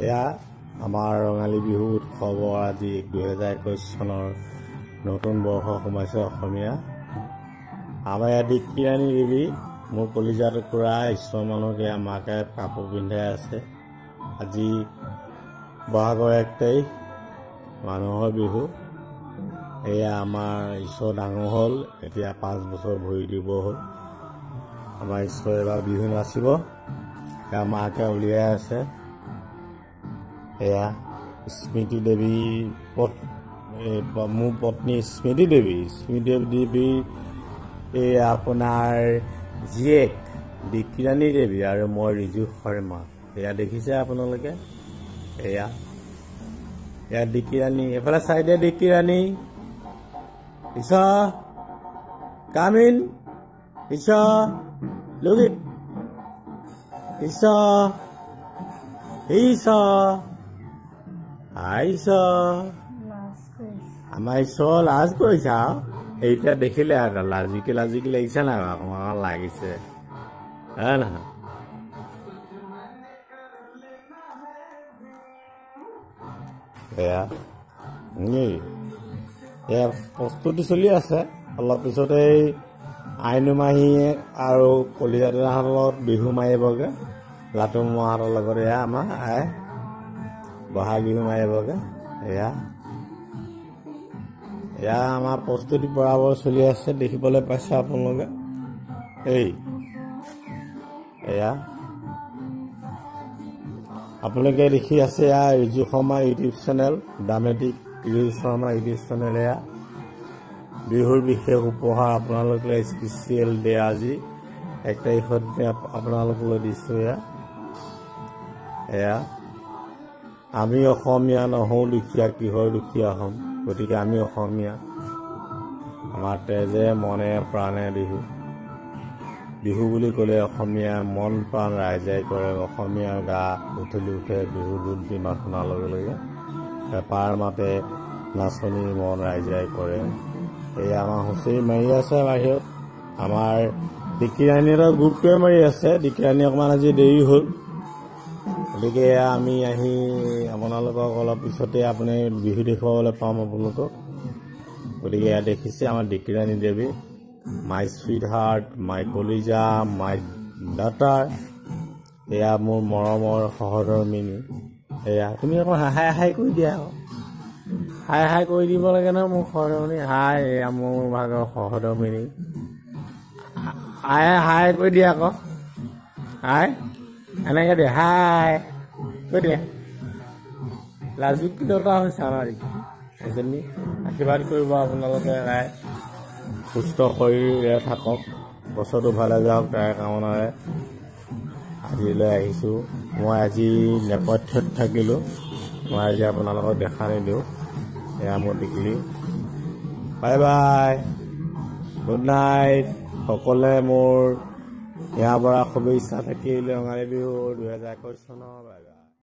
এয়া আমাৰ ৰঙালী বিহু উৎসৱৰ আজি 2021 চনৰ নতুন বৰ্ষ সোমাইছে অসমীয়া। আমাৰ ইয়াত দিকিৰাণী দেৱী, মোৰ কলিজা টুকুৰা ঈশ্বৰ মানুহকে মাকে কাপোৰ পিন্ধাই আছে। আজি বহাগৰ 1 তাৰিখ, মানুহৰ বিহু। এয়া আমাৰ ঈশ্বৰ ডাঙৰ হ'ল, এতিয়া 5 বছৰ ভৰি দিব হ'ল। আমাৰ ঈশ্বৰে এবাৰ বিহু নাচিব, এয়া মাকে উলিয়াই আছে। এয়া স্মৃতি দেৱী, মোৰ পত্নী স্মৃতি দেৱী, স্মৃতি দেৱী এই আপোনাৰ জীয়েক দিকিৰাণী দেৱী আৰু মই ৰিজু শৰ্মা। এয়া দেখিছে আপোনালোকে, এয়া এয়া দিকিৰাণী, এইফালে চাই দিয়া দিকিৰাণী। ঈশ্ব কামিন, ঈশ্ব লোক, ঈশ্ব ঈশ্ব আইছ, আমাৰ ঈশ্বৰ লাজ কৰিছে আৰু এতিয়া দেখিলে আৰু লাজুকি লাজুকি লাগিছে নাই, অকণমান লাগিছে হয় নহয়? এয়া এয়া প্ৰস্তুতি চলি আছে। অলপ পিছতেই আইনু মাহীয়ে আৰু কলিজা দাদাহঁতৰ লগত বিহু মাৰিবগৈ, লাটু মাহঁতৰ লগত। এয়া আমাৰ আই বহাগ বিহু মাৰিবগৈ। এয়া এয়া আমাৰ প্ৰস্তুতি বৰাবৰ চলি আছে, দেখিবলৈ পাইছে আপোনালোকে। এই এয়া আপোনালোকে দেখি আছে, এয়া Riju Sharma YouTube channel, dramatic Riju Sharma YouTube channel. এয়া বিহুৰ বিশেষ উপহাৰ আপোনালোকে স্পেচিয়েল ডে আজি 1 তাৰিখত আপোনালোকলৈ দিছোঁ। এয়া এয়া আমি অসমীয়া নহওঁ দুখীয়া, কিহৰ দুখীয়া হ'ম? গতিকে আমি অসমীয়া, আমাৰ তেজে মনে প্ৰাণে বিহু। বিহু বুলি ক'লে অসমীয়া মন প্ৰাণ ৰাইজে কৰে। অসমীয়াৰ গা উঠলি উঠে বিহু ঢোলটি মাত শুনাৰ লগে লগে, পেপাৰ মাতে নাচনীৰ মন ৰাইজাই কৰে। এয়া আমাৰ হুঁচৰি মাৰি আছে বাহিৰত, আমাৰ দিকিৰাণীহঁতৰ গ্ৰুপটোৱে মাৰি আছে। দিকিৰাণী অকণমান আজি দেৰি হ'ল, গতিকে এয়া আমি আহি আপোনালোকক অলপ পিছতে আপুনি বিহু দেখুৱাবলৈ পাম আপোনালোকক। গতিকে এয়া দেখিছে আমাৰ দিকিৰাণী দেৱী, মাই চুইট হাৰ্ট, মাই কলিজা, মাই ডাটাৰ। এয়া মোৰ মৰমৰ সহধৰ্মিনী। এয়া তুমি অকণ হাই হাই কৰি দিয়া, আকৌ হাই হাই কৰি দিব লাগে নহয় মোৰ সহধৰ্মিনী। হাই, এয়া মোৰ ভাগৰ সহধৰ্মিনী। হাই হাই কৰি দিয়া আকৌ, হাই এনেকৈ দিয়া, হাই কৈ দিয়া। লাজুকীলতা হৈছে আমাৰ এজনী। আশীৰ্বাদ কৰিব আপোনালোকে, তাই সুস্থ শৰীৰেৰে থাকক, বছৰটো ভালে যাওক তাৰে কামনাৰে আজিলৈ আহিছোঁ। মই আজি নেপথ্যত থাকিলোঁ, মই আজি আপোনালোকক দেখা নিদিওঁ। এয়া মোৰ টিকলি। Bye bye, good night. সকলোৱে মোৰ ইয়াৰ পৰা শুভেচ্ছা থাকিল ৰঙালী বিহু 2021 চনৰ। Bye bye.